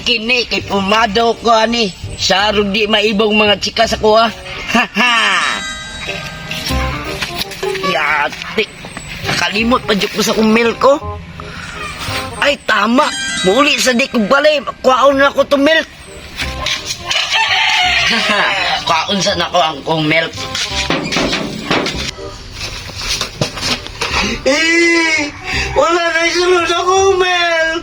Kini kay pumado ko ani. Sarog di maibong mga chika sa kuha. Haha. Yati. Nakalimot pa jud ko sa kong milk ko. Ay tama. Muli sa di ko balay. Kuhaon na ko to milk. Haha. Kuhaon sa nako ang kong milk. Eh, wala na isunod akong milk.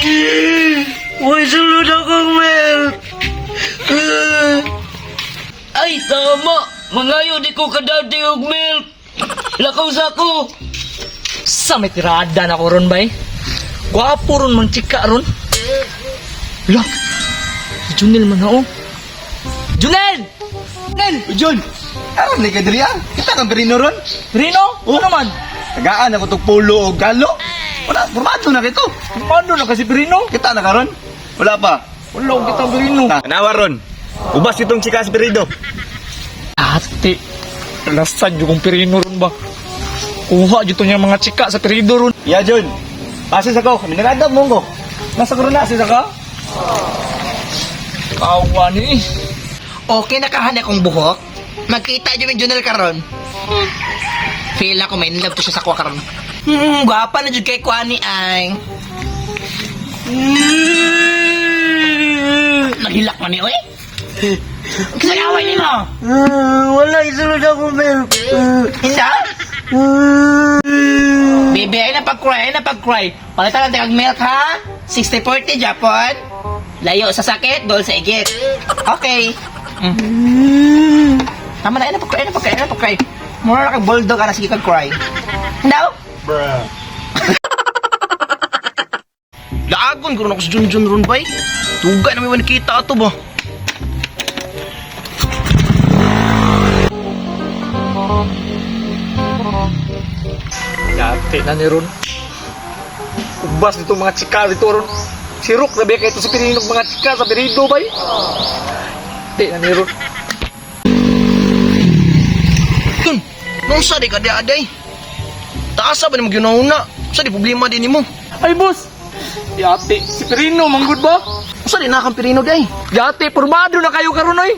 Eh, wala isunod akong milk. Eh. Ay, tama. Mangayo di ko kadati og milk. Lakaw sa ako. Sa may tirada na ko ron, bay. Gwapo ron man chika ron. Lah, si Junel man na, oh. Junel! Junel! Jun, aron ni ka diri ah. Kita kang Perino ron. Rino? Ano man? Tagaan ako tog pulo og galo. Wala, formado na kito. Ano na kasi Rino? Kita na karon? Wala pa. Wala ko kitang Rino. Tanawa ron. Ubas itong chika si Perido. Ate, lasad yung kong Pirino ron ba? Kuha dito niya mga chika sa Pirino ron. Ya Jun. Asis ako, minanadab mo ko. Nasa karon na asis ako. Kawa ni. Okay na kahan akong buhok. Magkita dyan yung Junel karon. Feel ako may in love to siya sa kuha karon. Gwapa na jud kay kuha ni ay. Naghilak man ni oy. Kinagaway ni mo. Wala isunod akong milk. Hinda? Bebe, ay na pag-cry, ay na pag-cry. Palitan lang tayong milk, ha? 60-40, Japon. Layo sa sakit, dol sa igit. Okay. Tama na, ay na pag-cry, ay na pag-cry, ay na pag-cry. Mura na kag bulldog, ana, sige kag cry. Daw? Laagon ko ako sa Junjun ron bay. Tuga na may nakita ato ba. Yate na ni Ron. Ubas nito mga chika dito Ron. Sirok na ba kayo ito sa Pirino mga chika sa Pirino bay? Yate na ni Ron. Jun, nung sa di ka di aday. Taasa ba ni mo ginauna? Sa di problema din nimo. Ay boss! Yate, si Pirino manggod ba? Sa di na kang Pirino day. Yate, pormado na kayo karon oy.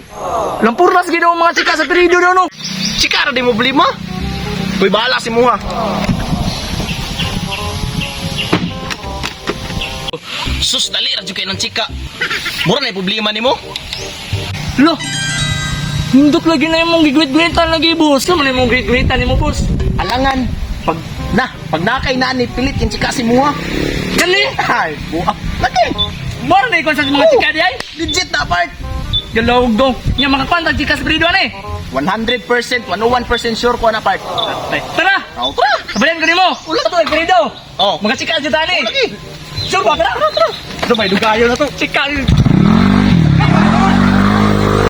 Lampurnas ginawa mga chika sa Pirino no no. Chika ra di mo problema. Uy, bahala si muha. Sus, dali ra jud kay ng chika. Mura na yung problema nimo. Lo. Hindot lagi na imong gigwit-gwitan lagi boss. Ano man imong gigwit-gwitan nimo boss? Alangan. Pag na, pag nakay na ni pilit yung chika si muha. Kali! Ay, buha. Lagi. Mara na ikon sa mga chika di ay. Legit na part. Galawag do. Nya makakwanta chika sa Pirino ani. 100%, 101% sure ko na part. Tara! Oh, tara. Sabayan ko nimo. Ulo to Pirino. Oh. Mga chika dyan tani. Lagi. Sure ba? Tara, tara. Ito may lugayo na to. Chika.